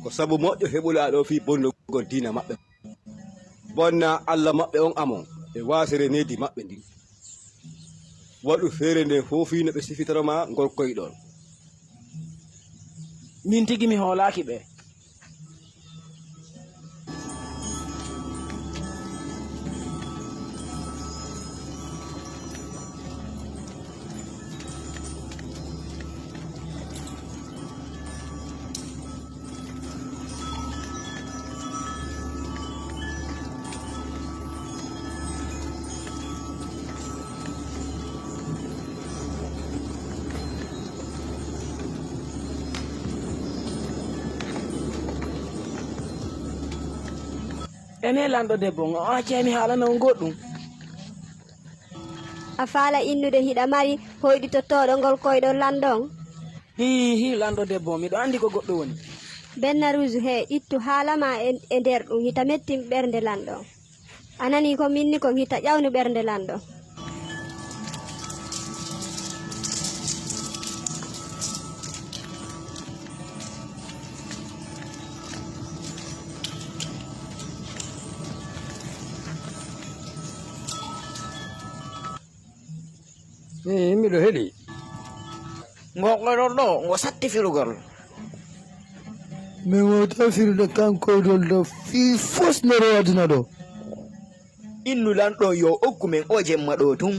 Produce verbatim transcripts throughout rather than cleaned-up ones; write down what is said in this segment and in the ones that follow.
Ko sabu moƴƴo heɓulaa ɗoo fii bonnugol diina maɓɓe. Bonna Alla maɓɓe on amon e waasere needi maɓɓe ndin. Waɗu feere nden fow fii no ɓe sifitoro maa ngol koyɗol. Min tigi mi hoolaaki ɓe. Enee, lanɗo debbo on, a accay mi haalana on goɗɗum? A faala innude hiɗa mari hoyɗitotooɗo ngol koyɗol lanɗo on? Hii, hii, lanɗo debbo on, miɗo anndi ko goɗɗo woni. Bennaruusu, hee, ittu haala maa e, e nder ɗum, hita mettin ɓernde lanɗo on. A nanii ko minni kon, hita ƴawnu ɓernde lanɗo. Min, miɗo heɗi. Ngo koyɗol ɗoo, ngo satti firugol. Min wota firude kan koyɗol ɗoo fii fus nder aduna ɗoo. Innu lanɗo on yo okku men oo jemma ɗoo tun.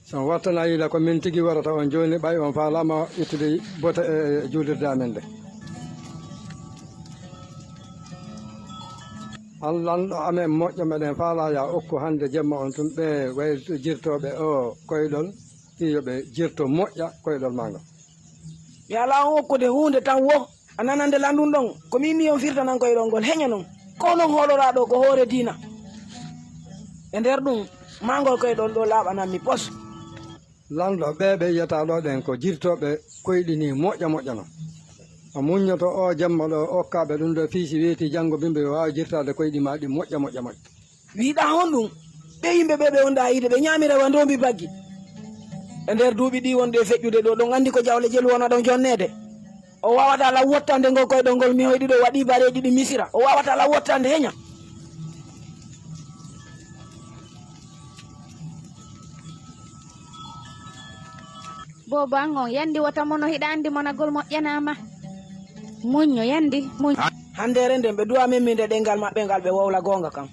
So on wattana yiila ko min tigi waɗata on jooni, ɓay on faalaama ittude bote e juulirde amen nde. An lanɗo amen moƴƴo, meɗen faalaa yaa okku hannde jemma on tun ɓee waylude jirtooɓe oo koyɗol, fii yo ɓe jirto moƴƴa koyɗol maa ngol. Mi alaa on okkude huunde tan wo. A nanande lanɗum ɗon, ko mi inni on firtanan koyɗol ngol, heña non. Ko onon hooloraaɗo ko hoore diina. E nder ɗum, maa ngol koyɗol ɗoo laaɓanan mi pos. Lanɗo, ɓee ɓe yi'ataa ɗoo ɓen ko jirtooɓe koyɗi nii moƴƴa moƴƴa non. A muññoto oo jemma ɗoo, okkaaɓe ɗum ɗoo fii si weetii janngo bimbi ɓe waawa jirtaade koyɗi maa ɗi moƴƴa moƴƴa moƴƴa. Wiiɗaa honɗum? Ɓee yimɓe ɓee ɓe wonɗaa yiide, ɓe ñaamira wa ndoombi baggi. E nder duuɓi ɗii wonɗi e feƴƴude ɗoo, ɗon anndi ko jawle jelu wona ɗon jonneede. O waawataa law wottande ngol koyɗol ngol mi hoyɗi ɗoo waɗii bareeji ɗi Misira. O waawataa law wottande heña. Boobo an on, yandi wota mono hiɗa anndi monagol moƴƴanaama. Muñño, yandi, muñ. Handeere nden ɓe duwa min min nde ɗenngal maɓɓe ngal ɓe wowla goonga kan.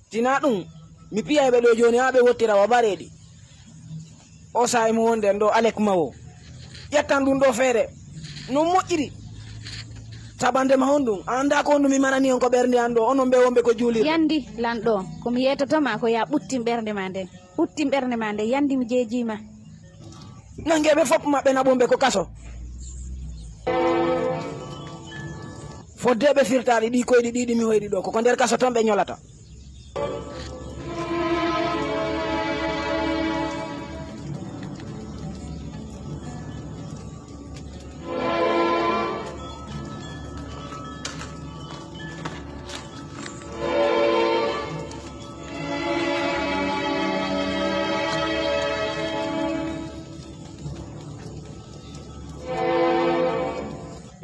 Tinaa ɗum, mi piyay ɓe ɗoo jooni haa ɓe wottira wa bareeɗi. O saa'i mo wonɗen ɗoo Alek Mawo. Ƴettan ɗum ɗoo feere. No moƴƴiri. Sabande ma honɗum? A anndaa ko honɗum mi marani on ko ɓernde an ɗoo, onon ɓe wonɓe ko juulirde. Yandi, lanɗo, ko mi yeetoto ma ko yaa ɓuttin ɓernde ma nden. Ɓuttin ɓernde ma nden, yandi mi jeejii ma. Nangee ɓe fof maɓɓe naɓon ɓe ko kaso. Fodde ɓe firtaali ɗii koyɗi ɗiɗi mi hoyɗi ɗoo, ko ko nder kaso ton ɓe ñolata.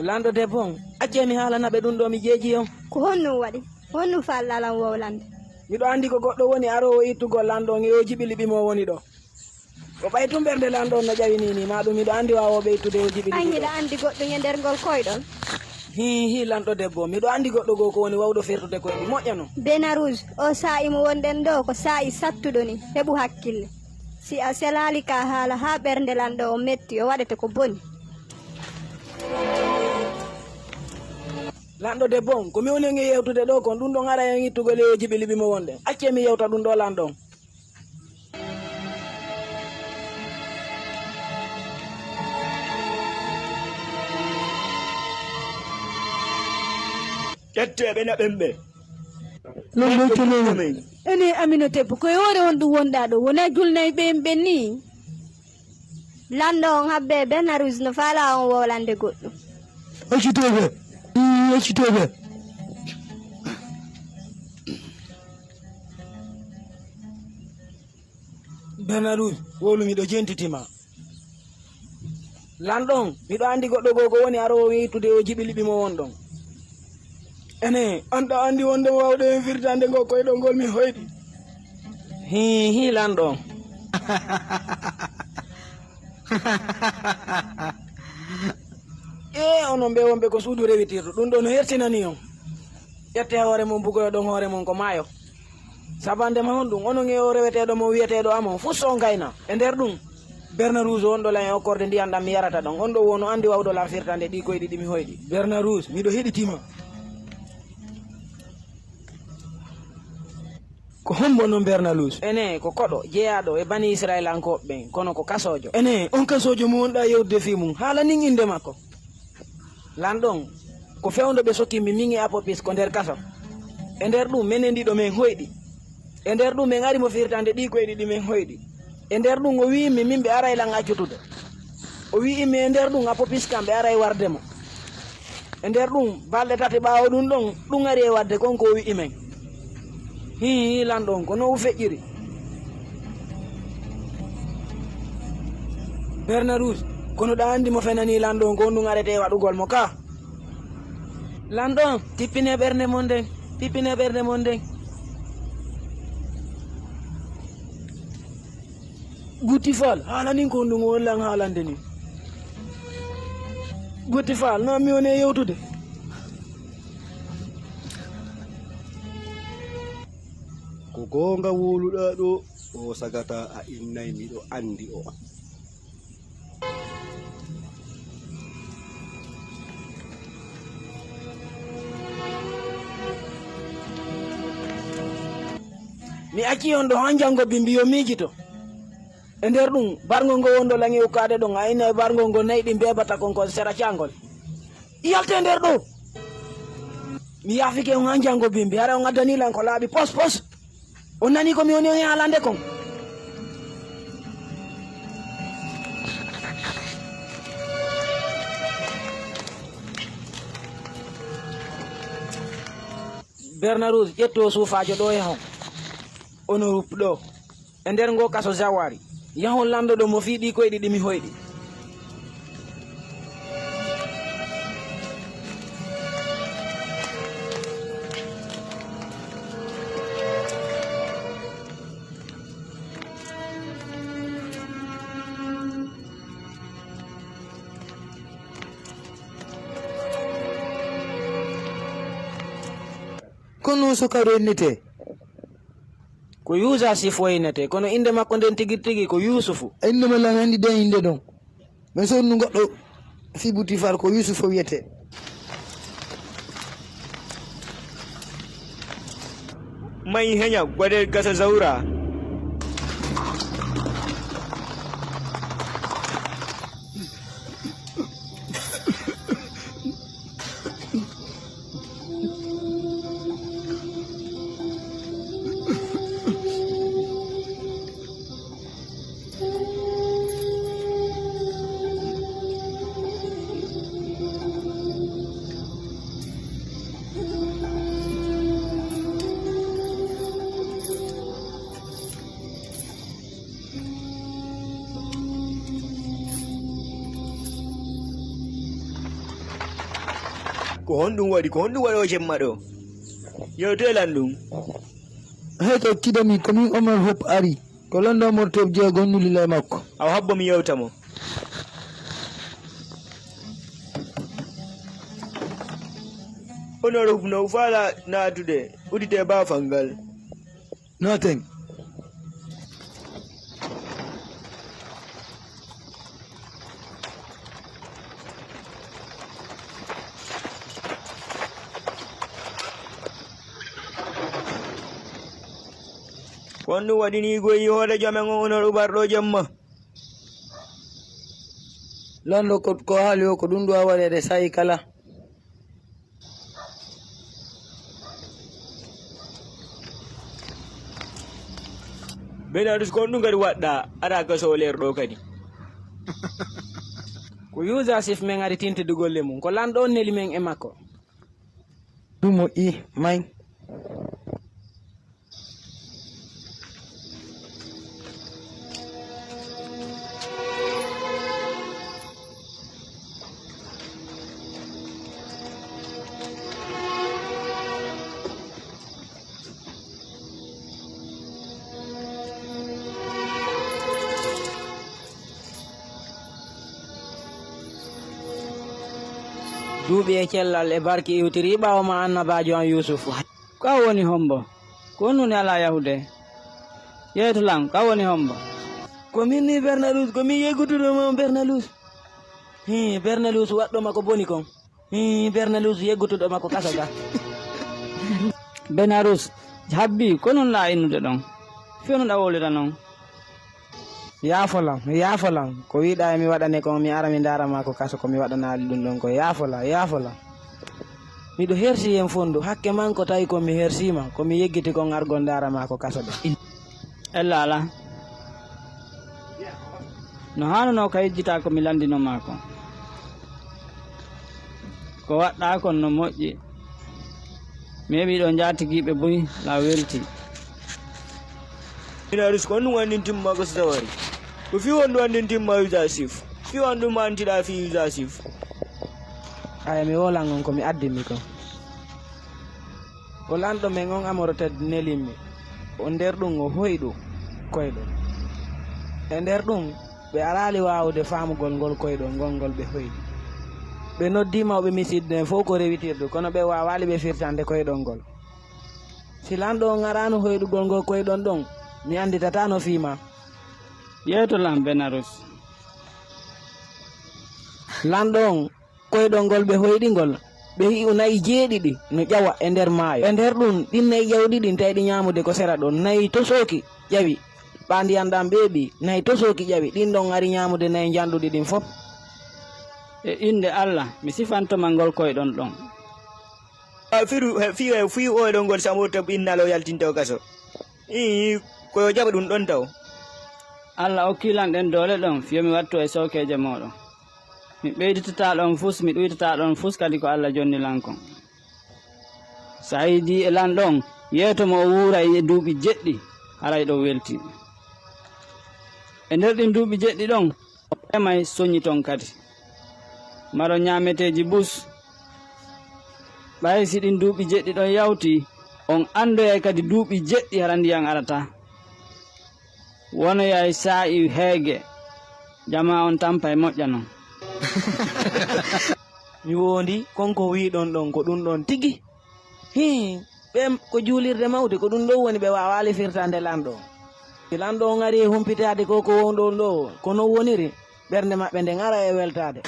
Lanɗo debbo on, accee mi haalana ɓe ɗum ɗoo mi jeejii on. Ko honɗum waɗi? Honɗum faalɗaa lan wowlande? Miɗo anndi ko goɗɗo woni aroowo ittugol lanɗo on e oo jiɓi liɓi mo woni ɗoo. Ko ɓay tun ɓernde lanɗo on no ƴawi nii nii, maa ɗum miɗo anndi waawooɓe ittude oo jiɓi liɓi ɗoo. An hiɗa anndi goɗɗum e nder ngol koyɗol? Hii, hii, lanɗo debbo, miɗo anndi goɗɗo goo ko woni wawɗo fertude koyɗi moƴƴa non. Benarus, oo saa'i mo wonɗen ɗoo ko saa'i sattuɗo nii, heɓu hakkille. Si a selaali ka haala haa ɓernde lanɗo on metti, o waɗete ko boni. Lanɗo debbo on, ko mi woni on e yewtude ɗoo kon, ɗum ɗon aray on ittugol e oo jiɓi liɓi mo wonɗen. Accee mi yewta ɗum ɗoo lanɗo on. Ƴettee ɓe naɓen ɓe. Lanɗo, ƴettee ɓe naɓen. Ene Aminotep, ko e hoore honɗum wonɗaa ɗoo? Wonaa julnayɓe en ɓen nii? Lanɗo on habbee Benarus no faalaa on wowlande goɗɗum. Accitee ɓe. Ii, accitee ɓe. Bernarus, wowlu, miɗo jentiti ma. Lanɗo on, miɗo anndi goɗɗo goo ko woni aroowo ittude o jiɓi liɓi mo won ɗon. Ene, an ɗa anndi wonde mo wawde en firtande ngo koyɗol ngol mi hoyɗi. Hii, hii, lanɗo on. Ee, onon ɓe wonɓe ko suudu rewitirdu, ɗum ɗoo no hertinani on. Ƴettee hoore mon, bugoyoɗon hoore mon ko maayo. Sabande ma honɗum? Onon e o reweteeɗo mon wiyeteeɗo Amon, fuu so on ngayna. E nder ɗum, Bernarus on ɗo lan e okkorde ndiyan ɗan mi yarata ɗon. On ɗo woo no anndi wawɗo lan firtande ɗii koyɗi ɗi mi hoyɗi. Bernarus, miɗo heɗitii ma. Ko hombo non Bernalus? Ene, ko koɗo jeyaaɗo e bani Isra'ilankooɓe ɓen, kono ko kasoojo. Ene, on kasoojo mo wonɗaa yewtude fii mun, haala nin innde makko. Lanɗo on, ko fewndo ɓe sokki mi, min e Apopis ko nder kaso. E nder ɗum, menen ɗiɗo men hoyɗi. E nder ɗum, men ari mo firtande ɗii koyɗi ɗi men hoyɗi. E nder ɗum, o wi'i mi, min ɓe aray lan accutude. O wi'i mi, e nder ɗum, Apopis kam ɓe aray warde mo. E nder ɗum, balɗe tati ɓaawo ɗum ɗon, ɗum ari e waɗde kon ko o wi'i men. Hii, hii, lanɗo on, ko non o feƴƴiri. Bernarus, kono ɗa anndi mo fenanii lanɗo on, ko on ɗum arete e waɗugol mo ka? Lanɗo on, tippinee ɓernde mon nden, tippinee ɓernde mon nden. Gutti Faal, haala nin ko honɗum o woni lan haalande nin? Gutti Faal, no mi woni e yewtude? Ko goonga wowluɗaa ɗoo, o sagata a innay miɗo anndi o. Mi accii on ɗoo haa janngo bimbi yo miijito. E nder ɗum, barngol ngol wonɗo lan e ukkaade ɗon, a innay barngol ngol nayi ɗin beebata kon kon sera caangol. Yaltee nder ɗoo! Mi yaafike on haa janngo bimbi, hara on addanii lan ko laaɓi pos pos. On nanii ko mi woni on e haalande kon? Bernarus, ƴettu o suufaajo ɗoo, yahon. Onorup ɗoo. E nder ngoo kaso Jawari. Yahon lanndo ɗon mo fii ɗii koyɗi ɗi mi hoyɗi. Ko non sukaaru innetee? Ko Yusuf o innetee, kono innde makko nden tigi tigi ko Yuusufu. Innde mo lan anndi ɗen innde ɗon. Men sonndu goɗɗo fii Butifar ko Yuusufu wiyetee. Mai henya gwadar gasa zaura. Ko honɗum waɗi? Ko honɗum waɗi o jemma ɗo? Yewte lan ɗum. Hey, to kiɗo mi, ko min Omar Hop ari. Ko lanndo Morteb jeego nulila e makko. Awa habbo mi yewta mo. Omar Hop no faala naatude, udite baafal ngal. Nothing. Ko honɗum waɗi ni goyi hoore joomen on, Omar Hop arɗo jemma? Lanndo ko, ko haali o, ko ɗum ɗo a waɗeede saa'i kala. Benarus, ko honɗum kadi waɗɗa aɗa ka sohleer ɗo kadi? Ko Yusuf men ari tintinde golle mum, ko lanɗo on neli men e makko. Ɗum o i may. Duuɓi e cellal e barki iwtiri ɓaawo ma annabaajo am Yuusufu. Ko a woni hombo? Ko honɗun e alaa yahude? Yeetu lan, ko a woni hombo? Ko min ni Bernalus, ko min yeggutuɗo ma Bernalus. Hii, Bernalus waɗɗo ma ko boni kon. Hii, Bernalus yeggutuɗo ma ko kaso ga. Benarus, habbi, ko non ɗaa innude ɗon? Fewnuɗaa wowlira non? Yaafolan, yaafolan. Ko wiɗaa e mi waɗane kon, mi ara mi ndaara ma ko kaso, ko mi waɗanaali ɗun ɗon ko. Yaafolan, yaafolan. Miɗo hersi hen fondu, hakke man ko tawi kon mi hersiima, ko mi yeggiti kon argol ndaara ma ko kaso ɗo. Ella alaa. No haanunoo ka yejjitaa ko mi landinoo ma kon. Ko waɗɗaa kon no moƴƴi. Mi heɓii ɗoo njaatigiiɓe buy, la welti. Ina rus ko honɗun anndintin ma ko sawari? Ko fii honɗun anndintin ma Yusuf? Fii honɗun ma antiɗaa fii Yusuf? Aya, mi wowlan on ko mi addinmi kon. Ko lanɗo men on Amoroted nelimmi. O nder ɗun o hoyɗu koyɗol. E nder ɗun, ɓe araali waawude faamugol ngol koyɗol ngol ngol ɓe hoyɗi. Ɓe noddii mawɓe Misir ɓen fow ko rewitirdu, kono ɓe waawaali ɓe firtande koyɗol ngol. Si lanɗo on araano hoyɗugol ngol koyɗol ɗon, mi annditataano fii maa. Yeeto lan, Benarus. Lanɗo on, koyɗol ngol ɓe hoyɗi ngol, ɓe hi'i na'i jeeɗiɗi no ƴawa e nder maayo. E nder ɗun, ɗin na'i ƴawɗi ɗin tawi ɗi ɲaamude ko sera ɗon. Na'i tosooki ƴawi, ɓaa ndiyan ɗan ɓeeɓi. Na'i tosooki ƴawi, ɗin ɗon ari ɲaamude na'i njanɗuɗi ɗin fow. E innde Alla, mi sifanto ma ngol koyɗol ɗon. A firu, he, fi, he, fii koyɗol ngol samorta innalo yaltinto kaso. Ii, ko yo jaɓa ɗun ɗon taw. Alla okkii lan ɗen doole ɗon, fii yo mi wattu e sookeeje mooɗon. Mi ɓeyditataa ɗon fus, mi ɗuytataa ɗon fus, kadi ko Alla jonni lan kon. Si a yiidii e lanɗo on, yeeto mo o wuuray e duuɓi jeɗɗi, haray ɗon weltii. E nder ɗin duuɓi jeɗɗi ɗon, o remay, soɲi ton kadi. Maro ɲaameteeji bus. Ɓay si ɗin duuɓi jeɗɗi ɗon yawtii, on andoyay kadi duuɓi jeɗɗi hara ndiyan arataa. Wonoyay saa'i heege, jamaa on tampay moƴƴa non. Mi woondii, kon ko wi'uɗon ɗon, ko ɗun ɗon tigi. Hii, ɓen ko juulirde mawde, ko ɗun ɗon woni ɓe waawaali firtande lanɗo on. Si lanɗo on arii e humpitaade ko, ko wonɗon ɗoo, ko non woniri, ɓernde maɓɓe nden ara e weltaade.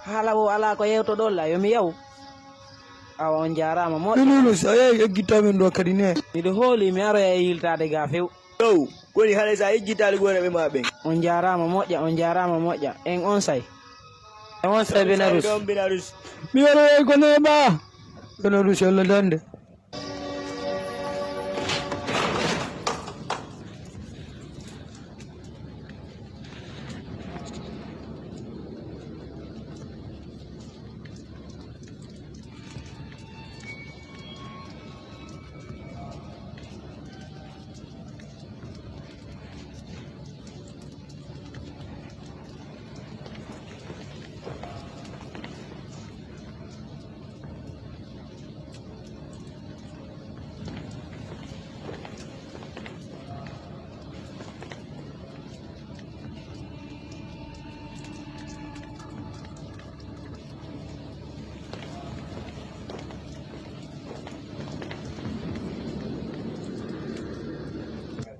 Haala woo alaa ko yewtoɗon la, yo mi yahu. Awa, on jaaraama moƴƴa. Ɗunɗunu, si a yehi eggittamin ɗoo kadi ne. Miɗo hoolii mi aroya e yiltaade gaa few. Ɗow, koni haray si a yejjitaali gooreeɓe maa ɓen. On jaaraama moƴƴa, on jaaraama moƴƴa. En onsay. En onsay, Benarus. Ɗon Benarus. Mi waroyay ko neeɓaa. Benarus, yalla dande.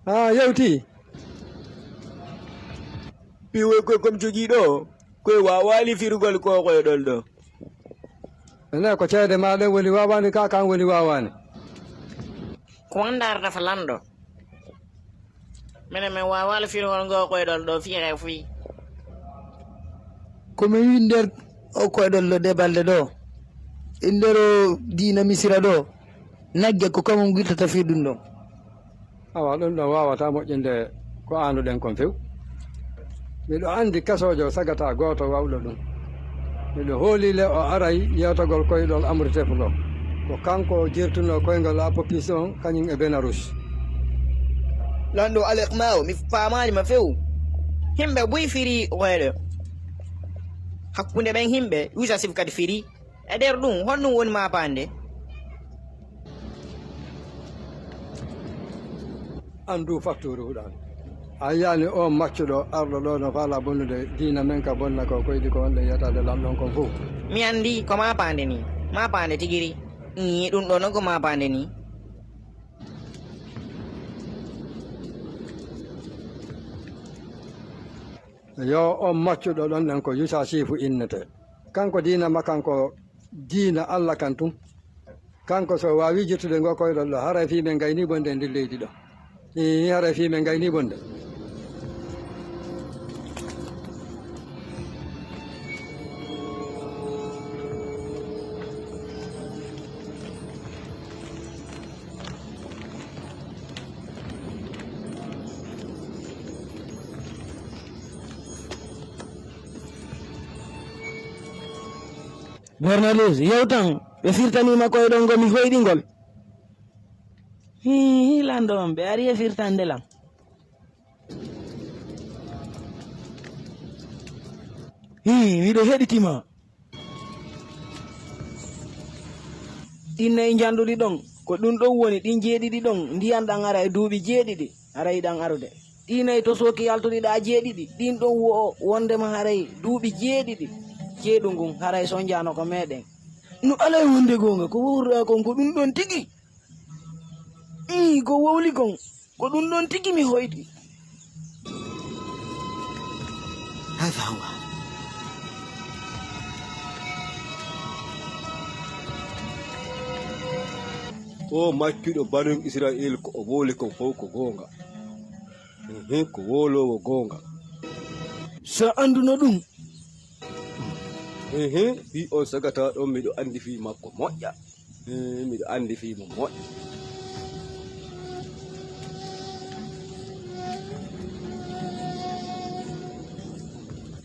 Haa yewti. Ɓiwoy koy kom jogii ɗoo, koy waawaali firugol ko koyɗol ɗoo. Ene ko ceede maa ɗen woni waawaani, ka kan woni waawaani. Ko wondaare dafa lanɗo. Minen, min waawaali firugol ngoo koyɗol ɗoo fii hay fii. Ko mi wi'i nder o koyɗol ɗoo ɗee balɗe ɗoo, e nder o diina Misira ɗoo, nagge ko kamum wirtata fii ɗun ɗon. Awa, ɗun ɗon waawataa moƴƴinde ko aanduɗen kon few. Miɗo anndi kasoojo sagataa gooto wawɗo ɗun. Miɗo hoolii le o aray yewtagol koyɗol Amri Tef ngol. Ko kanko jertunoo koyngol Apopis on, kañun e Benarus. Lanɗo Alek Mawo, mi faamaali ma few. Himɓe buy firii koyɗe. Hakkunde ɓen himɓe, Yusuf kadi firii. E nder ɗun, honɗun woni maapaande? An du fattuuru huɗaani. A yiyaani oon maccuɗo arɗo ɗo no faalaa bonnude diina men ka bonna ko koyɗi ko on ɗen yiyataade lanɗon kon fof? Mi anndi ko maapaande nii. Maapaande tigiri. Ii, ɗum ɗoo noon ko maapaande nii. Yo on maccuɗo ɗon ɗen ko Yusa Siifu innete. Kanko diina ma kanko diina Alla kan tun. Kanko so waawi jettude ngo koyɗol ɗo, haray fii men gaynii bonde e ndin leydi ɗo. Ii, haray fii men gaynii bonde. Bernalus, yewtan, ɓe firtaniima koyɗol ngo mi hoyɗi ngol. Hii, hii, lanɗo on, ɓe ari e firtande lan. Hii, miɗo heɗitima. Ɗin nayi njanɗuɗi ɗon, ko ɗum ɗon woni ɗin jeeɗiɗi ɗon, ndiyan ɗan ara e duuɓi jeeɗiɗi, haray ɗan arude. Ɗii nayi tosooki yaltuɗi ɗaa jeeɗiɗi, ɗin ɗon wo'o wondema haray duuɓi jeeɗiɗi ceeɗu ngun, haray sonjaano ko meɗen. No alay wonde goonga, ko wowruɗaa kon ko ɗum ɗon tigi. Ii, ko wowli kon, ko ɗum ɗon tigi mi hoyɗi. هذا هو. O maccuɗo Banu Isra'iila, ko o wowli kon fow ko goonga. Ehe, ko wowloowo goonga. So annduno ɗum. Ehe, fii on sagata ɗon, miɗo anndi fii makko moƴƴa. Ee, miɗo anndi fii mo moƴƴa.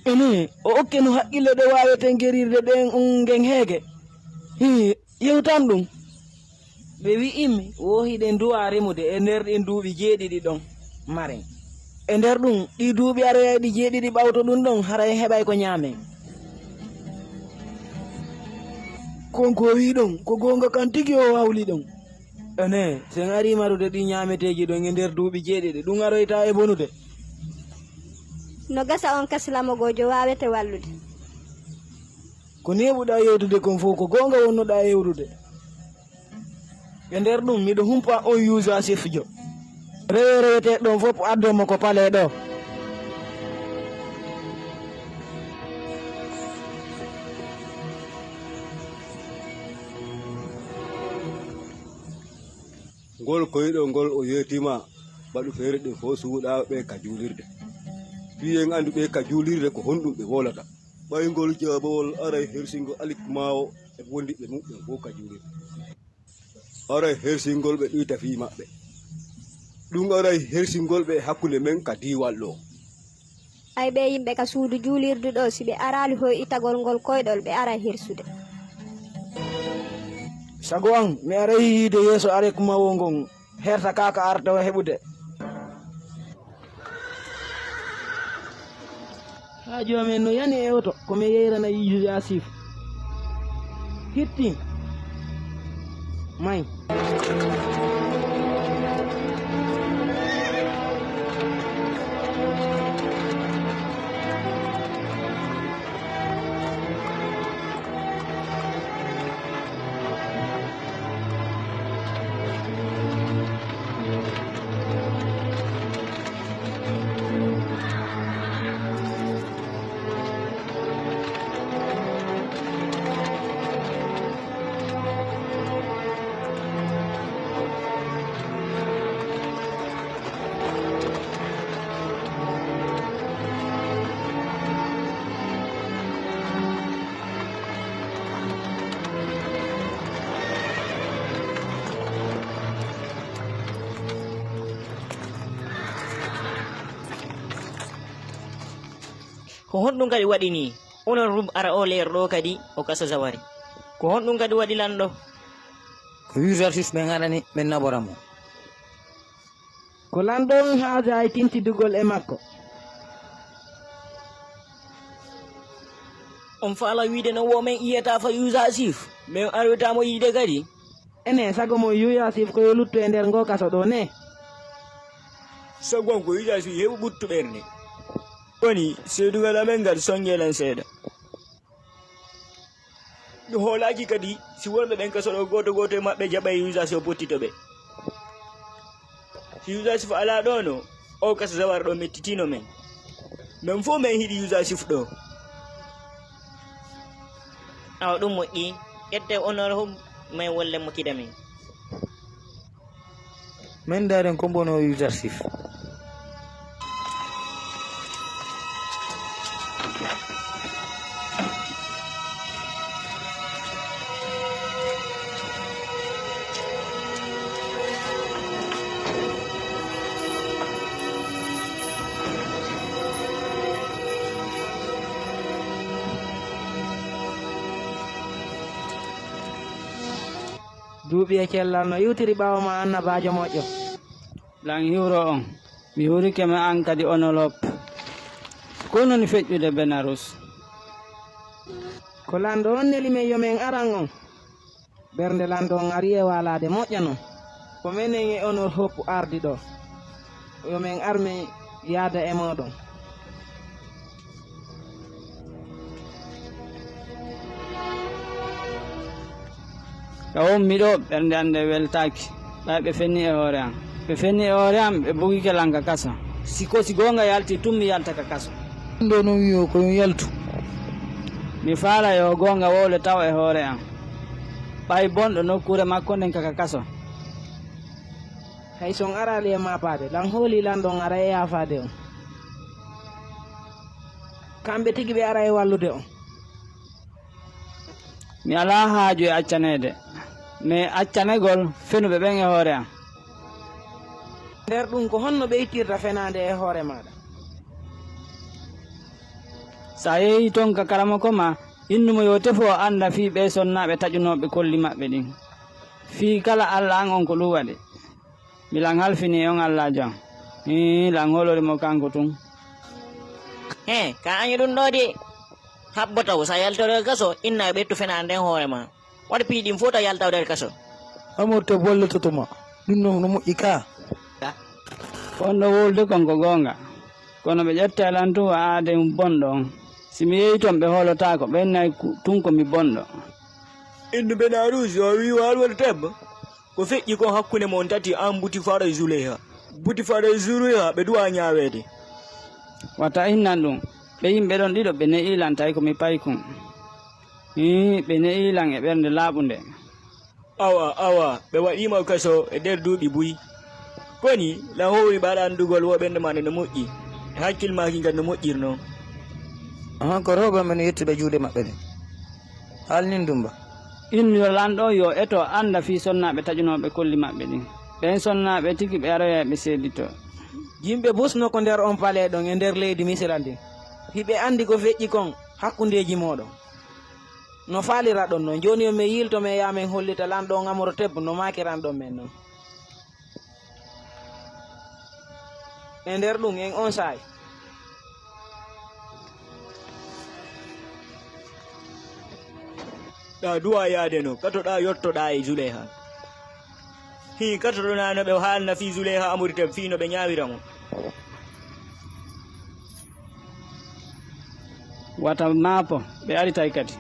Ene, o okke no haqqille ɗe waaweten gerirde ɗen on ngen heege. Hii, yewtan ɗum. Ɓe wi'immi, wo hiɗen duwaa remude e nder ɗin duuɓi jeeɗiɗi ɗon maren. E nder ɗum, ɗii duuɓi aroyayɗi jeeɗiɗi ɓawto ɗum ɗon, haray en heɓay ko ɲaamen. Kon ko o wi'i ɗon, ko goonga kan tigi o hawli ɗon. Ene, si en arii marude ɗii ɲaameteeji ɗon e nder duuɓi jeeɗiɗi, ɗum aroytaa e bonude. No gasa on kasilamo goojo waawete wallude. Ko neeɓuɗaa yewtude kon fow, ko goonga wonnoɗaa yewtude. E nder ɗum, miɗo humpa on Yuusa sefjo. Rewe reweteeɗo ɗon fof, addon mo ko palee ɗoo. Ngol koyɗol ngol o yeetii ma, baɗu feere ɗen fof suuɗaa ɓe ka juulirde. Fii en anndu ɓe ka juulirde ko honɗum ɓe wolata. Ɓay ngol jaabawol aray hersingol alikmaawo e wondiɓɓe muɓɓen fow ka juulirde. Aray hersingol ɓe ɗuyta fii maɓɓe. Ɗum aray hersingol ɓe e hakkunde men ka diiwal ɗoo. Ay ɓee yimɓe ka suudu juulirdu ɗoo, si ɓe araali hoyɗitagol ngol koyɗol, ɓe aray hersude. Sago an, mi aray yiide yeeso arekmaawo ngon, hersa kaa ka arta o heɓude. Haa joomen no yani e oto, ko mi yeyrana Yuusuf Asiif. Hitti. May. Ko honɗum kadi waɗi nii? Onon rum ara o leer ɗo kadi o kasa zawari. Ko honɗum kadi waɗi lanɗo? Ko Yuusuf Asiif ɓen haɗani ɓen nabora mo. Ko lanɗo on haaja e tintidugol e makko. On faala wiide no wo men iyata fa Yuusuf Asiif, men arwita mo yiide kadi? Ene, sago mo Yuusuf Asiif ko yo luttu e nder ngo kaso ɗo ne. Sabu am ko Yusufa heɓu ɓuttu ɓernde. Woni seedungal amen ngal sonnge lan seeɗa. Mi hoolaaki kadi si wonɓe ɓen kaso ɗo gooto gooto e maɓɓe jaɓay Yusufa o pottito ɓe. Si Yusufa alaa ɗoo no, o kaso Zawar ɗo mettitino men. Men fof men hiɗi Yusufa ɗo. Awa ɗum moƴƴi, ƴette honor hum men wolle mo kida min. Men ndaaren ko mbono Yusufa. Duuɓi e cellal no iwtiri ɓaawo ma, annabaajo moƴƴo. Lan hiwro on, mi hurike ma an kadi Onolop. Ko non feƴƴude Benarus? Ko lanɗo on neli men yo men aran on. Ɓernde lanɗo on ari e waalaade moƴƴa non. Ko menen e Onor Hoppu ardi ɗo. Yo men ar men yaada e mooɗon. Ka wonmi ɗo, ɓernde an nde weltaaki. Ɓay ɓe fenni e hoore an. Ɓe fenni e hoore an, ɓe bugike lan ka kaso. Si ko si goonga yalti tun, mi yalta ka kaso. Ɗum ɗo non wi'o ko yon yaltu. Mi faala yo goonga wowle taw e hoore an. Ɓay bonɗo nokkuure makko nden ka ka kaso. Hay si on araali e maapaade, lan hoolii lanɗo on ara e yaafaade on. Kamɓe tigi ɓe ara e wallude on. Mi alaa haaju e accaneede, mais accanegol fenuɓe ɓen e hoore an. Nder ɗum, ko honno ɓeytirta fenaande e hoore maaɗa? Si a yehii ton ka karamoko maa, innu mo yo tefu o annda fii ɓee sonnaaɓe taƴunooɓe kolli maɓɓe ɗin. Fii kala Alla an on ko ɗum waɗi. Mi lan halfini on Allaajo an. Hii, lan holori mo kanko tun. Hee, ka añi ɗum ɗoo de. Habbo taw, si a yaltore kaso, inna e ɓettu fenaande nden hoore maa. Waɗ piiji ɗin fow taw yaltaw nder kaso. Amorte bollototo ma. Ɗum no, no moƴƴi ka. Wonɗo wowlude kon ko goonga. Kono ɓe ƴetta e lan tun wa aaden bonɗo on. Si mi yehi ton ɓe hoolotaako, ɓen nay ku-, tun ko mi bonɗo. Innu Benarus, yo wi waalwol tebbo. Ko feƴƴi kon hakkunde mon tati an Butifara e Zuleyha. Butifara e Zuleyha ɓe duwa ñaaweede. Wata innan ɗum. Ɓe yimɓe ɗon ɗiɗo ɓe ne'i lan tawi ko mi paykun. Hii, ɓe ne'i lan e ɓernde laaɓunde. Awa, awa, ɓe waɗiima kaso e nder duuɓi buy. Koni, lan howri ɓaɗa anndugol wo ɓernde maa nde no moƴƴi. E hakkil maa kin kadi no moƴƴirnoo. Ahan, ko rewɓe men yettuɓe juuɗe maɓɓe ɗen. Haalnin Dumba. Innu yo lanɗo yo eto annda fii sonnaaɓe taƴunooɓe kolli maɓɓe ɗin. Ɓen sonnaaɓe tigi ɓe aroyay ɓe seeditoo. Yimɓe busno ko nder on palee ɗon e nder leydi Misira ndin. Hiɓe anndi ko feƴƴi kon hakkundeeji mooɗon. No faaliraɗon non, jooni yo men yiilto men yaa men hollita lanɗo on Amoroteb no maakiranɗon men non. E nder ɗum, en on saa'i. Ɗa duwa yaade no, katoɗa yottoɗa e Zuleyha. Hii katoɗona no ɓe haalna fii Zuleyha Amoroteb fii no ɓe ñaawira mo. Wata maapo, ɓe aritay kadi.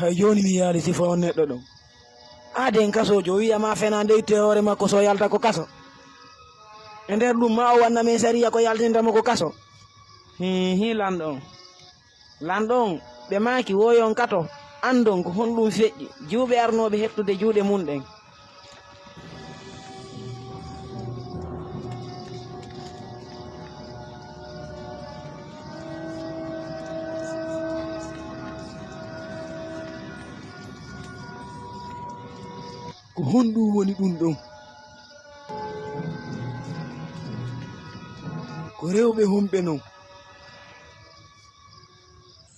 Hay jooni mi yiyaali sifa on neɗɗo ɗon. Aaden kasoojo, o wi'a ma fenaande itte hoore makko so o yalta ko kaso. E nder ɗum, ma o wanna men sariya ko yaltinta mo ko kaso. Hii, hii, lanɗo on. Lanɗo on, ɓe maaki, wo yon kato, anndon ko honɗum feƴƴi, jiwɓe arnooɓe hettude juuɗe mun ɗen. Ko honɗum woni ɗum ɗon? Ko rewɓe honɓe non?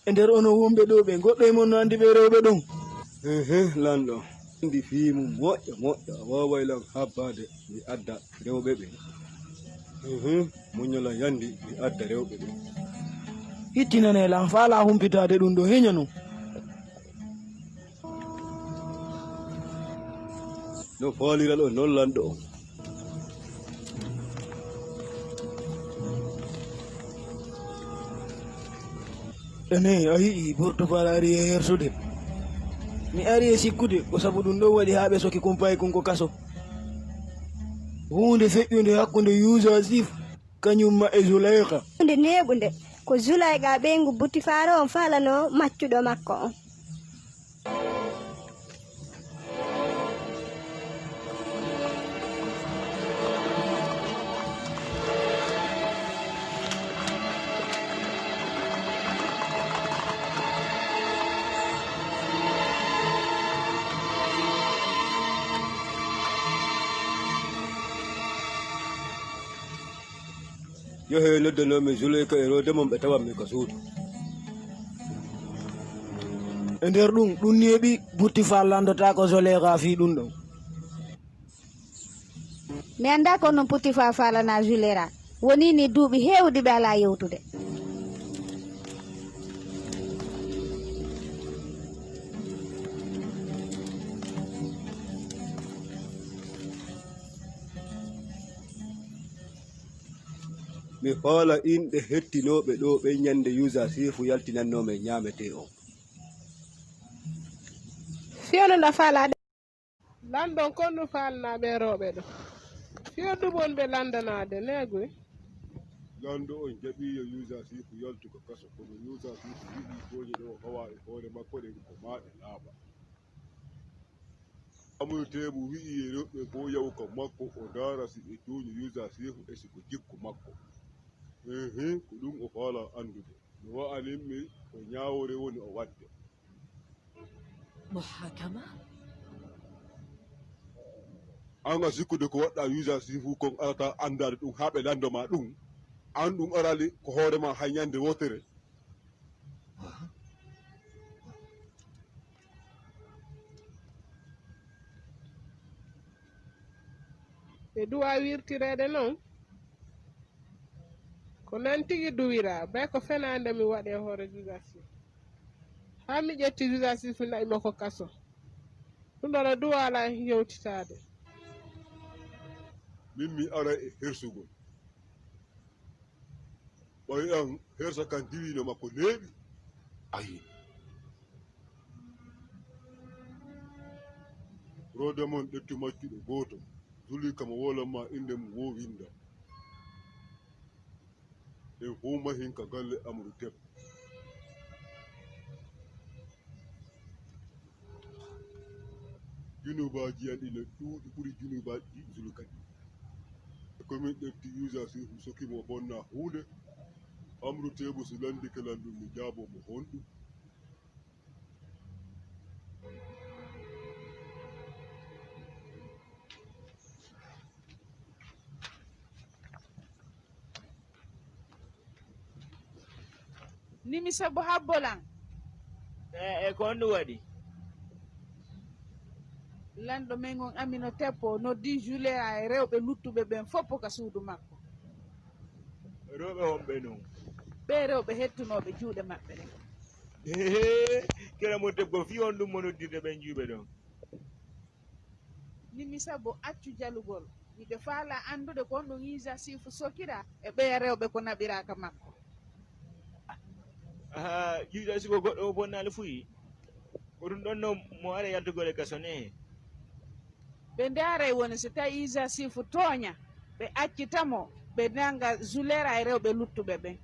E nder onon wonɓe ɗo ɓe, goɗɗo e mon no anndi ɓe rewɓe ɗon? Ehe, lanɗo. Anndi fii mum moƴƴa, moƴƴa, a waaway lan habbaade mi adda rewɓe ɓen. Mhm. Muññolan yandi mi adda rewɓe ɓe. Hittinane lan, faalaa humpitaade ɗum ɗo, heña non. No faaliral on non lanɗo on. Ene, a yi'i, Burtufaal ari e hersude. Mi ari e sikkude, ko sabu ɗum ɗon waɗi haa ɓe soki Kumpay kun ko kaso. Huunde feƴƴunde hakkunde Yuusuf kañum ma e Zuleyka. Huunde neeɓunde, ko Zuleyka ɓeyngu Butifaar on faalanoo maccuɗo makko on. Yahee noddanoomi Zuleyka e roode mum, ɓe tawanmi ka suudu. E nder ɗum, ɗum neeɓi, Butifaal lanndotaako Zuleyka fii ɗum ɗon. Mi anndaa ko non Butifaal faalanaa Zuleyka. Wonii nii duuɓi heewuɗi ɓe alaa yewtude. Mi faala inɗe hettinooɓe ɗoo ɓen ñande Yuusuf yaltinannoo men ñaametee on. Fiyononɗa faalaade. Lanɗo on, kon ɗum faalanaa ɓee rewɓe ɗoo? Fiyo ɗum on ɓe lanndanaade, neeguy. Lanɗo on jaɓii yo Yuusuf yaltu ka kaso, kono Yuusuf wi'i tooñe ɗe o hawaa e hoore makko ɗen ko maa ɗe laaɓa. Amru Teebu wi'i e rewɓe fow yahu ka makko, o ndaara si ɓe tooñi Yuusuf e si ko jikku makko. Ehe, ko ɗum o faalaa anndude. No wa'animmi ko ñaawoore woni o waɗde. Muhakama? An a sikkude ko waɗɗaa Yuusuf kon arataa anndaade ɗum haa ɓe lanndo maa ɗum? An ɗum araali ko hoore maa hay ñande wootere? Ɓe duwaa wirtireede non? Ko non tigi duwiraa, bay ko fenaande mi waɗi e hoore Yuusuf. Haa mi ƴetti Yuusuf mi na'i mo ko kaso. Ɗum ɗon a duwaa alaa yewtitaade. Min mi aray e hersugol. Ɓay an hersa kan diwiino makko neeɓi. Ayi. Roode mon ƴettu maccuɗo gooto, Zuleyka mo woolan maa innde mum woo winnda. En fow mahin ka galle Amru Teebu. Junubaaji an ina ɗuuɗi ɓuri junubaaji Zuleyka ɗin. E ko min ƴetti Yuusuf mi soki mo bonnaa huunde. Amru Teebu si lanndike lan ɗum mi jaaboo mo honɗum? Nimi sabu habbolan. E, e ko honɗum waɗi? Lanɗo men on Amina Teppo noddi Juleya e rewɓe luttuɓe ɓen fow ka suudu makko. Rewɓe honɓe non? Ɓee rewɓe hettunooɓe juuɗe maɓɓe ɗen. Ehe, kira mo debbo fii honɗum mo noddirde ɓen juuɓe ɗon? Nimi sabu accu jalugol. Miɗo faalaa anndude ko honɗum Yuusa Siifu sokiraa e ɓee rewɓe ko naɓiraa ka makko. Ahaa, Yuusa Siifu ko goɗɗo mo bonnaali fuyi? Ko ɗum ɗon non mo aray yaltugol e kaso ne? Ɓe ndaaray woni so tawii Yuusa Siifu tooña, ɓe accita mo, ɓe nannga Julera e rewɓe luttuɓe ɓen.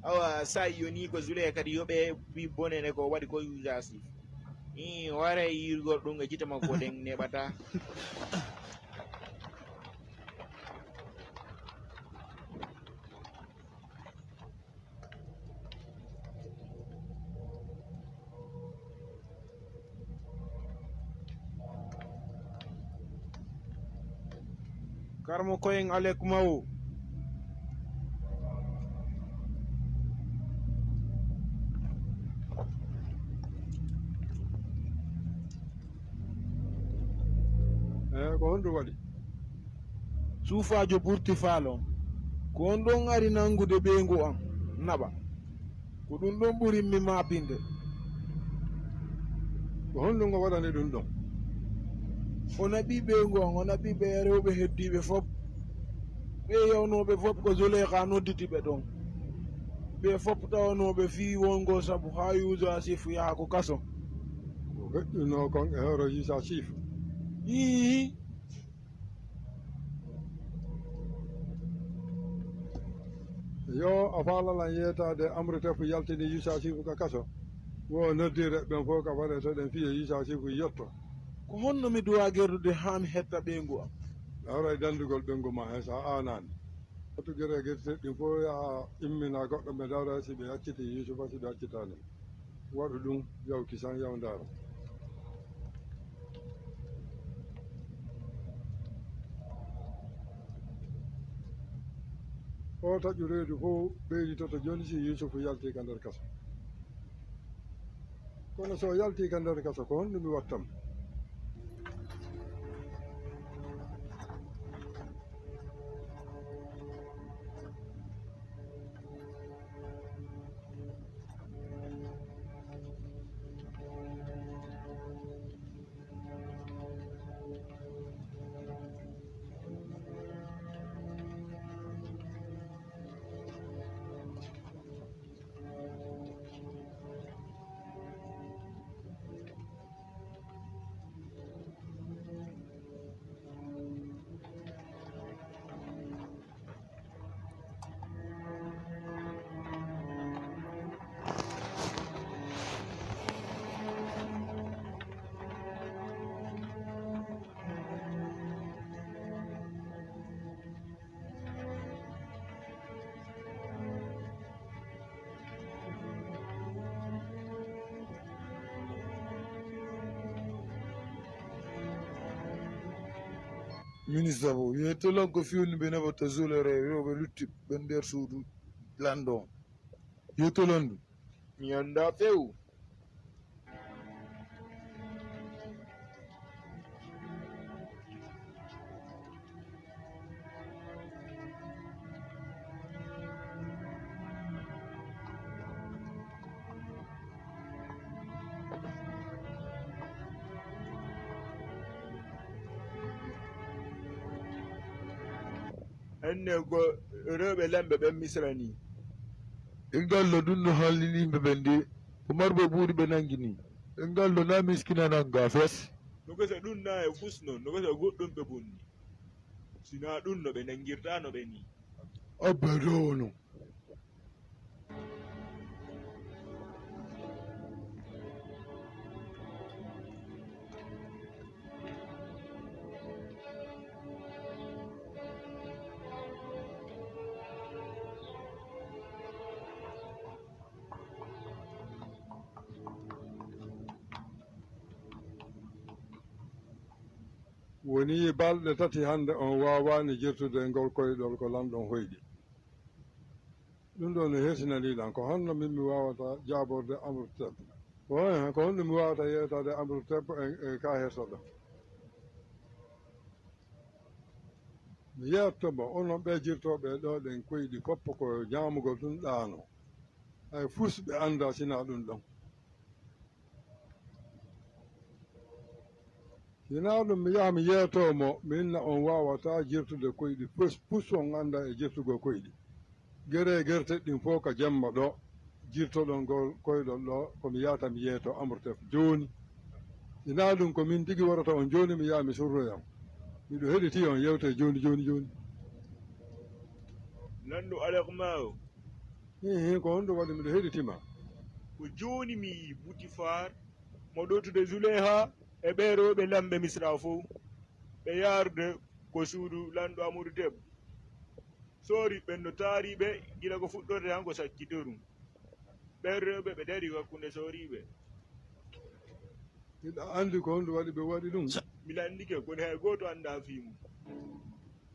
Awa, saa'i yonii ko Julera kadi yoɓee fii bone ne ko waɗi ko Yuusa Siifu. Ii, o aray yi'ugol ɗum e gite makko ɗen neeɓataa. Karamoko en alek mawo. Eh, ko honɗum waɗi? Suufaajo Burti Faal on, ko on ɗon ari nanngude ɓeyngu am naɓa. Ko ɗum ɗon ɓurimmi maapinde. Ko honɗum o waɗani ɗum ɗon? O naɓi ɓeyngu am, o naɓi ɓe rewɓe heddiiɓe fof. Ɓe yawnooɓe fof ko Zuleyka nodditi ɓe ɗon. Ɓe fof tawanooɓe fii wongo sabu haa Yuusa Sif yaha ko kaso. Ko feƴƴunoo kon e hoore Yuusa Sif? Ii. Yo a faalalan yeetaade Amru Tep yaltini Yuusa Sif ka kaso. Wo noddiire ɓen fof ka faɗe to ɗen fiye Yuusa Sif yotto. Ko honno mi duwa gerdude haa mi hetta ɓeyngu am? Dawra e danndugol ɓeyngu ma he so a aanaani. Wattu gere gerte ɗin fof ya immina goɗɗo ɓe dawra si ɓe acciti Yuusufa si ɓe accitaani. Waɗu ɗum, yaw kisan, yaw ndaara. O taƴu reedu fof ɓeyditoto jooni si Yuusufu yalti ka nder kaso. Kono so o yalti ka nder kaso, ko honɗum mi watta mo? Ministre bo, yettolon ko fiwni ɓe naɓata zulere rewɓe lutti ɓen nder suudu lanɗo on. Yettolon ɗum. Mi anndaa few. Enne go rewɓe lamɓe ɓen Misra nii. E ngal no ɗum no hallini yimɓe ɓen de, ko marɓe buuɗi ɓe nangi nii. E ngal no na miskina nanga fes. No gasa ɗum na e fus non, no gasa goɗɗum ɓe bonni. Si na ɗum no ɓe nangirta no ɓe nii. Abba ɗo wono. Wonii balɗe tati hannde on waawaani jirtude ngol koyɗol ko lanɗon hoyɗi. Ɗum ɗoo no hersinanii lan. Ko honno min mi waawata jaaborde Amru Teb? Ko, ko honno mi waawata yeetaade Amru Teb e, e ka hersoɗo? Mi yeetto mo, onon ɓee jirtooɓe ɗoo ɗen koyɗi fof ko ñaamugol ɗum ɗaano. Hay fus ɓe anndaa sinaa ɗum ɗon. Sinaa ɗum mi yaha mi yeetoo mo, mi inna on waawataa jirtude koyɗi, pus, pus on anndaa e jirtugol koyɗi. Gere e gerte ɗin fof ka jemma ɗoo, jirtoɗon ngol koyɗol ɗoo, ko mi yaata mi yeetoo Amru Teb jooni. Sinaa ɗum ko min tigi warata on jooni, mi yaha mi surroyam. Miɗo heɗitii on yewte jooni, jooni, jooni. Lanɗo Alek Maawo. Hihi, ko honɗum waɗi miɗo heɗitima? Ko jooni mi yii Butifaar mo ɗowtude Zuleyha e ɓee rewɓe lamɓe Misra fow, ɓe yaarude ko suudu lanɗo Amuru Teb. Sooriiɓe ɓen no taari ɓe gila ko fuɗɗorde han ko sakkitoru. Ɓen rewɓe ɓe darii hakkunde sooriiɓe. Hiɗa anndi ko honɗum waɗi ɓe waɗi ɗum? Mi lanndike, kono hay gooto anndaa fii mum.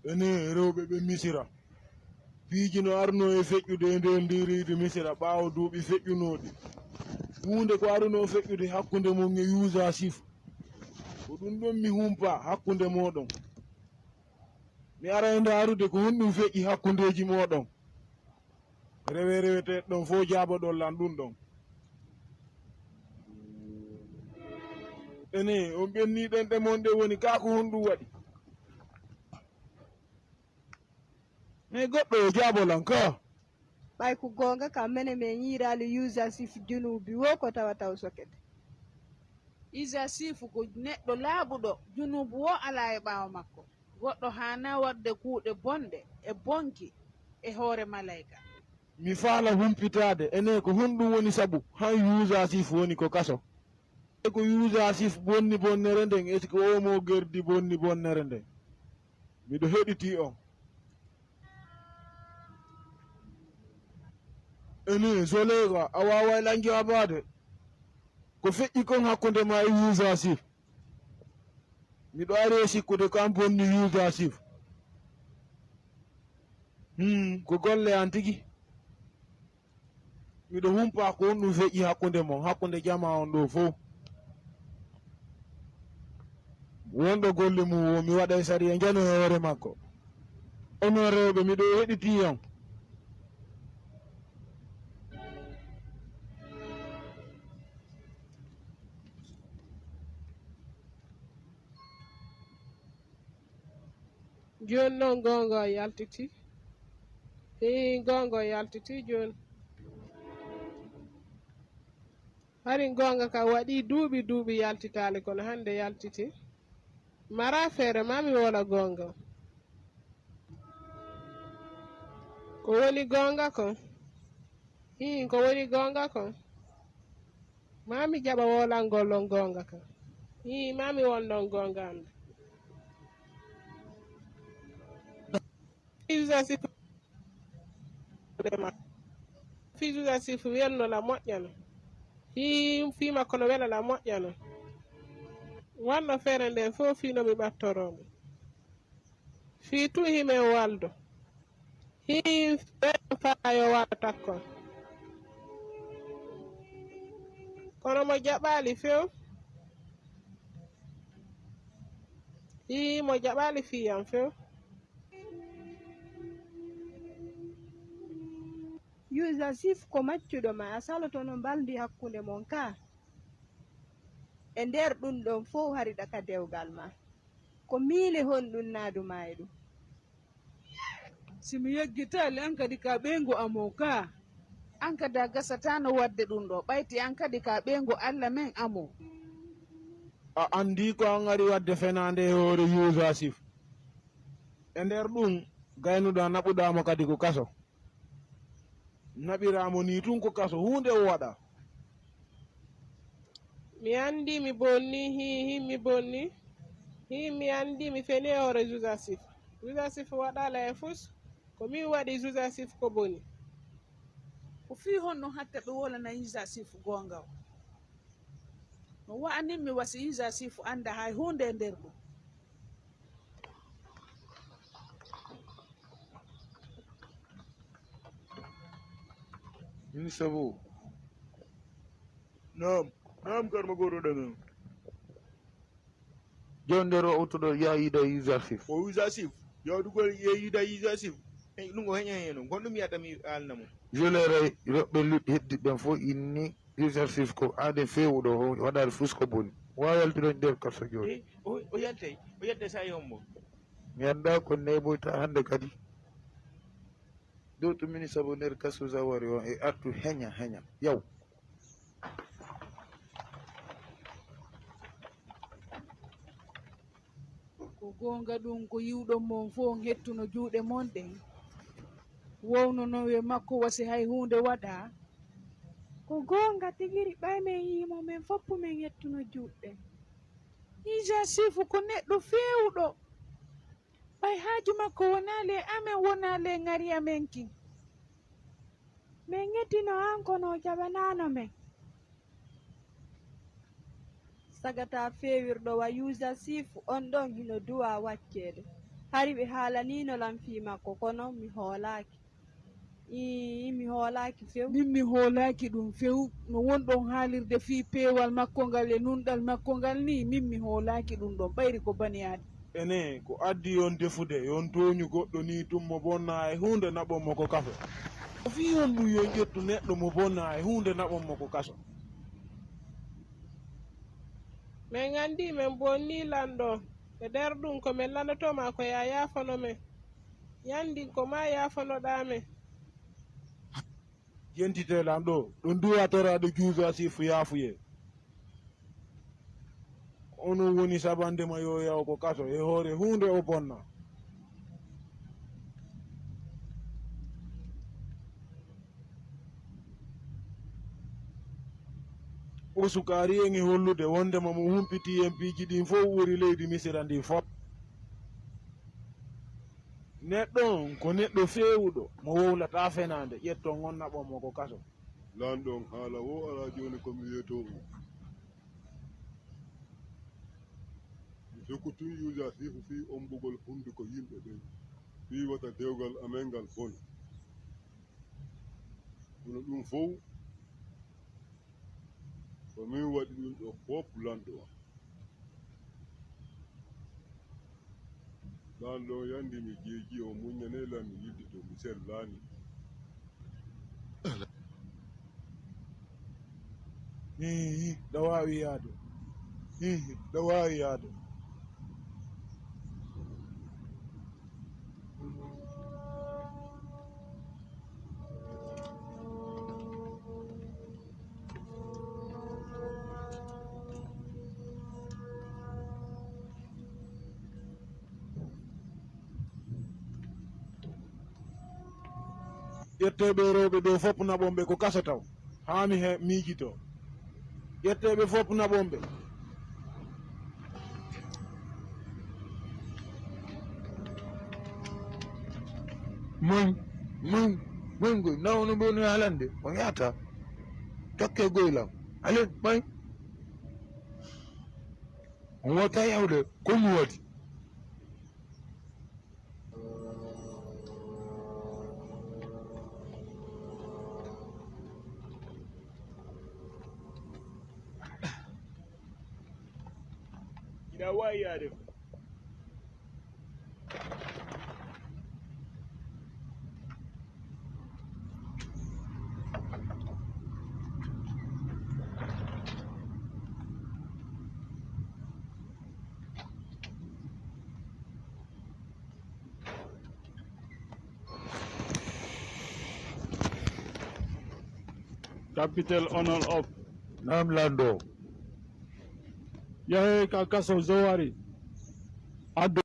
Enen rewɓe ɓe Misira, piiji no arnoo e feƴƴude e nder ndii leydi Misira ɓaawo duuɓi feƴƴunooɗi. Huunde ko arunoo feƴƴude hakkunde mon e Yuusa Sif. Ko ɗum ɗon mi humpa hakkunde mooɗon. Mi ara e ndaarude ko honɗum feƴƴi hakkundeeji mooɗon. Rewe reweteeɗo ɗon fow jaaboɗon lan ɗum ɗon. Ene, on ɓenni ɗenɗe mon ɗe woni kaa ko honɗum waɗi? Mais goɗɗo o jaabo lan kaa. Ɓay ko goonga kam, mene men yiiraali Yuusuf Junuubi wo ko tawata o sokete. Yuusuf ko neɗɗo laaɓuɗo, junuubu wo alaa e ɓaawo makko. Goɗɗo haanaa waɗde kuuɗe bonɗe e bonki e hoore malayka. Mi faala humpitaade, ene ko honɗum woni sabu han Yuusuf woni ko kaso? E ko Yuusuf bonni bonnere nden, est-ce que o mo gerdi bonni bonnere nden? Miɗo heɗitii on. Ene, Zolega, a waaway lan jaabaade. Ko feƴƴi kon hakkunde maa e Yuusuf? Miɗo ari e sikkude ko an bonni Yuusuf. Hmm, ko golle an tigi. Miɗo humpa ko honɗum feƴƴi hakkunde mon, hakkunde jamaa on ɗoo fow. Wonɗo golle mum wo mi waɗay sariya njano e hoore makko. Onon rewɓe, miɗo heɗitii on. Jooni noon goonga o yaltitii. Hii, goonga o yaltitii jooni. Hari goonga ka waɗii duuɓi duuɓi yaltitaali, kono hannde yaltitii. Mara feere, maa mi woola goonga. Ko woni goonga kon? Hii, ko woni goonga kon? Maa mi jaɓa woolangol on goonga kan. Hii, maa mi won ɗon goonga annda. Fii Yuusuf, fii Yuusuf welno la moƴƴano. Fii, fii makko no wela la moƴƴano. Wanno feere nden fof fii no mi ɓattoroo mo. Fii tun himen waldo. Hii, ɓen faa yo wara takkol. Kono mo jaɓaali few. Hii, mo jaɓaali fii yam few. Yuusuf ko maccuɗo ma, a saloto no mbalndi hakkunde mon ka. E nder ɗun ɗon fow hari ɗaka dewgal ma. Ko miile honɗun naadu ma e ɗun? Si mi yeggitaali an kadi ka ɓeyngu amo ka, an kadi a gasataano waɗde ɗun ɗoo, ɓayti an kadi ka ɓeyngu Alla men amo. A anndii ko an ari waɗde fenaande e hoore Yuusuf. E nder ɗun, gaynuɗaa naɓuɗaa mo kadi ko kaso. Naɓiraa mo nii tun ko kaso, huunde o waɗaa. Mi anndii mi bonnii, hii, hii, mi bonnii. Hii, mi anndii mi fenii e hoore Yuusuf. Yuusuf waɗaali e fus, ko min waɗi Yuusuf ko boni. Ko fii honno hatta ɓe wolana Yuusuf goonga o? No wa'animmi wa si Yuusuf anndaa hay huunde e nder ɗun. Min sabu. Naam, naam, karma goro ɗamen. Jooni nder o uttuɗo yahida Yuusuf. O Yuusuf, yawdugol yahida Yuusuf. Hey, ɗum ko heña heen, ko ɗum wiyata mi haalna mo. Jolere roɓɓe luɗɗi heddiɓe ɓen fof inni Yuusuf ko aaden feewuɗo, o waɗaali fus ko boni. Wa yaltude nder kaso jooni. Eh, o, o yaltay, o yaltay sa e hombo. Mi anndaa ko neeɓoyta hannde kadi. Dowtu mini sabu nder kaso Zawari on e artu heña, heña. Yaw. Ko goonga ɗum ko yiwɗon mon fof on hettuno juuɗe mon ɗen, wownono e makko wasi hay huunde waɗaa? Ko goonga tigiri, ɓay men yii mo, men foppu men hettuno juuɗe. Ija Sifu ko neɗɗo feewuɗo. Ɓay haaju makko wonaali e amen, wonaali e ŋari amen kin. Men ŋettino an kono o jaɓanaano men. Sagata feewirɗo wa Yuusa Sifu on ɗon hino duwaa wacceede. Hari ɓe haalaniino lan fii makko, kono mi hoolaaki. Ii, mi hoolaaki few. Min mi hoolaaki ɗum few. No wonɗon haalirde fii peewal makko ngal e nunɗal makko ngal nii, min mi hoolaaki ɗum ɗon, ɓayri ko bani Aadama. Ene ko addi yon defude, yon tooñu goɗɗo ni tum mo bonna e huunde naɓon mo ko kaso. Ko fii honɗum yon ƴettu neɗɗo mo bonna e huunde naɓon mo ko kaso? Min anndi min bonnii Lanɗo. E nder ɗum ko min lanndotoo maa ko yo a yaafano min. Yanndin ko maa yaafanoɗaa min. Jentitee lan ɗoo, ɗon duwaa toraaɗo juuja sifu yaafuyee. Onon woni sabande ma yo yaw ko kaso e hoore huunde o bonna. O sukaari en e hollude wondema mo humpitii en piiji ɗin fow ɓuri leydi Misira ndin fof. Neɗɗo on ko neɗɗo feewuɗo mo wowlataa fenaande, ƴetton on naɓon mo ko kaso. Lanɗo on, haala woo alaa jooni ko mi wi'etoo on. Mi jokku tun Yuuda Siifu fii ommbugol hunnduko yimɓe ɓen, fii wota dewgal amen ngal bon. Kono ɗum fow ko min waɗi ɗum ɗoo fof lanɗo am. Lanɗo on yanndi mi jeejii, o muññanee lan mi yidditoo, mi sellaani. Hihi, ɗo waawi yaade. Hihi, ɗo waawi yaade. Ƴettee ɓee rewɓe ɗoo fof naɓon ɓe ko kaso taw, haa mi he miijitoo. Ƴettee ɓe fof naɓon ɓe. Moy, moy, moy ngoy, na ono mbewno yaalande, on yaata. Tokke goylam. Alen, moy. On wota yawde, ko mi wadi. Ina waawi yaade ko. Capital Honor of. Naam lanɗo. Yahee ka kaso Zowari. Addo.